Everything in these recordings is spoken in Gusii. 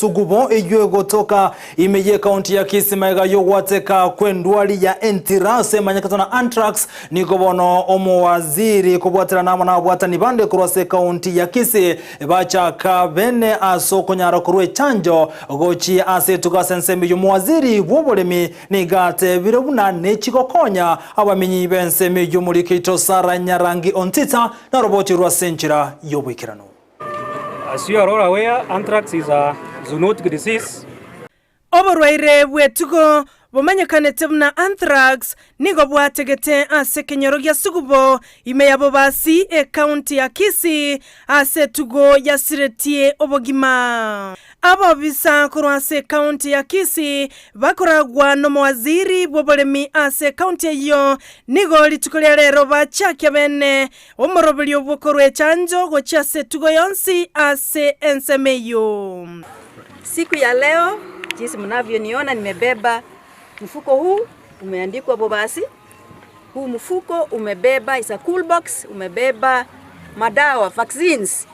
Sugubo eyio egotoka ime y'ekaunti ya Kisii magega y'ogwateka kw'endwari ya Entirase emanyekete na Anthrax, nigo bono omowaziri kobwaterana amo nababwatani bande korwa ase ekaunti ya Kisii bachaka bene ase okonyara korwa echanjo gochia ase etugo ase ensemo eyio. Omowaziri bw'oboremi nigo atebire buna nechigokonya abamenyi b'ensemo eyio Omorikeito Sarah Nyarangi Ontita naroboti rwa ase enchera y'oboikeranu. As you are all aware, anthrax is a zoonotic disease. Oborwaire bw'etugo bomanyekanete buna anthrax nigo bwategete ase ekenyoro gia Sugubo ime ya Bobasi ekaunti ya Kisii ase etugo yasiretie obogima. Abobisa korwa ase ekaunti ya Kisii bakoragwa nomowaziri bw'oboremi ase ekaunti eyio nigo rituko ria rero bachakia bene Omoroberio bw'okorua echanjo gochia ase etugo yonsi ase ensemo eyio. Siku ya leo jinsi mnavyoniona nimebeba mfuko huu umeandikwa Bobasi. Huu mfuko umebeba is a cool box, umebeba madawa vaccines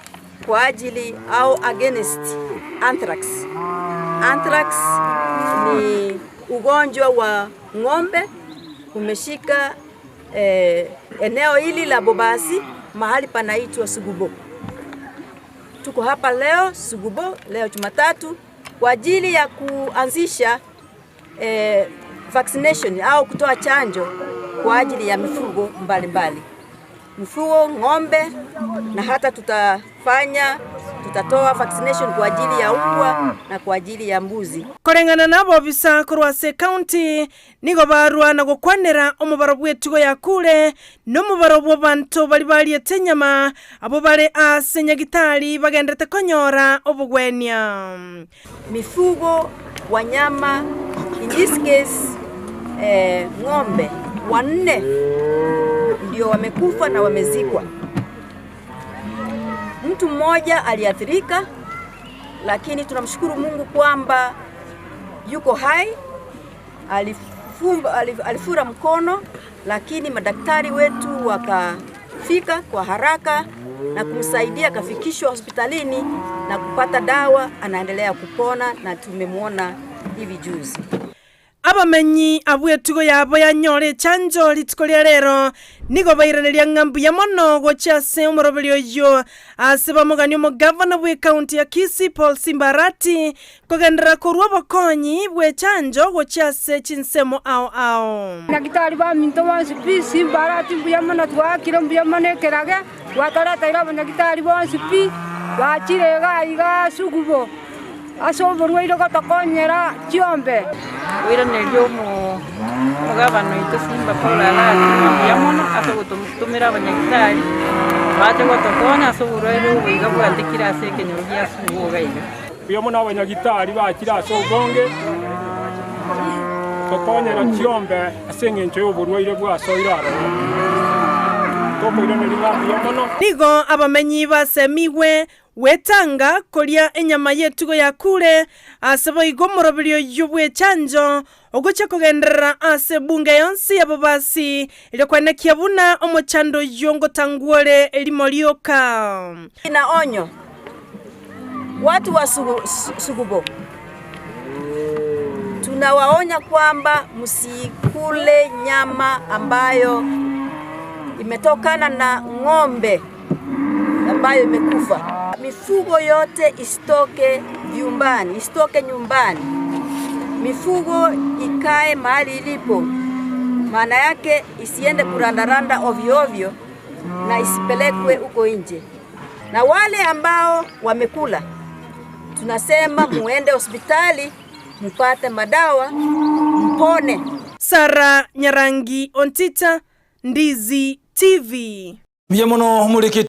kwa ajili au against anthrax. Anthrax ni ugonjwa wa ng'ombe umeshika Eneo hili la Bobasi mahali panaitwa Sugubo. Tuko hapa leo Sugubo, leo Jumatatu kwa ajili ya kuanzisha eh, vaccination au kutoa chanjo kwa ajili ya mifugo mbalimbali, mifugo ng'ombe, na hata tutafanya tutatoa vaccination kwa ajili ya umbwa na kwa ajili ya mbuzi. Koreng'ana nabobisa korwa ase ekaunti, Nigo barua na gokwanera omobaro bw'etugo yakure, na omobaro bw'abanto baria bariete enyama, abwo bare aase nyagitari bagenderete konyora obogwenia. Mifugo, wanyama, in this case eh, ng'ombe wanne ndio wamekufa na wamezikwa. Mtu mmoja aliathirika, lakini tunamshukuru Mungu kwamba yuko hai. Alifumba, alifura mkono, lakini madaktari wetu wakafika kwa haraka na kumsaidia akafikishwa hospitalini na kupata dawa, anaendelea kupona na tumemwona hivi juzi. Abamenyi abwo etugo yabo yanyora echanjo rituko ria rero nigo bairaneria ng'a mbuya mono gochia ase omoroberio oyio ase bamogani omogavana bw'ecounty ya Kisii Paul Simba Arati Kogenderera korua obokonyi bw'echanjo gochia ase chinsemo ao ao. Nyagitari baminto bonsi pi, Simbarati mbuya mono twaakire mbuya mono ekerage, gwatoreteire abanyagitari bonsi pi, bachire iga iga sugubo ase oborwaire gotokonyera chiombe. Oiranerie omogabana oito Simba Paul Arati ng'a mbuya mono ase ogototomera abanyagitari bache gotokonya ase oborwaire obo iga bwatekire ase ekenyoro gia Sugubo iga iga. Mbuya mono abanyagitari bachire ase obonge gokonyera chiombe ase engencho y'oborwaire bwasoire aroro. Tokoiraneria ng'a mbuya mono. Nigo abamenyi basemigwe gwetanga koria enyama y'etugo yakure, ase boigo omoroberio oyio bw'echanjo ogochia kogenderera ase ebunge yonsi y'ababasi, erio kwenekia buna omochando oyio ngotangwa ore erimo rioka. Na onyo, watu wa Sugubo, tunawaonya kwamba msikule nyama ambayo imetokana na ng'ombe ambayo imekufa. Mifugo yote isitoke vyumbani, isitoke nyumbani. Mifugo ikae mahali ilipo, maana yake isiende kurandaranda ovyo ovyo na isipelekwe huko nje. Na wale ambao wamekula, tunasema muende hospitali mupate madawa mpone. Sarah Nyarangi Ontita, Ndizi TV. Mbuya mono omoriki.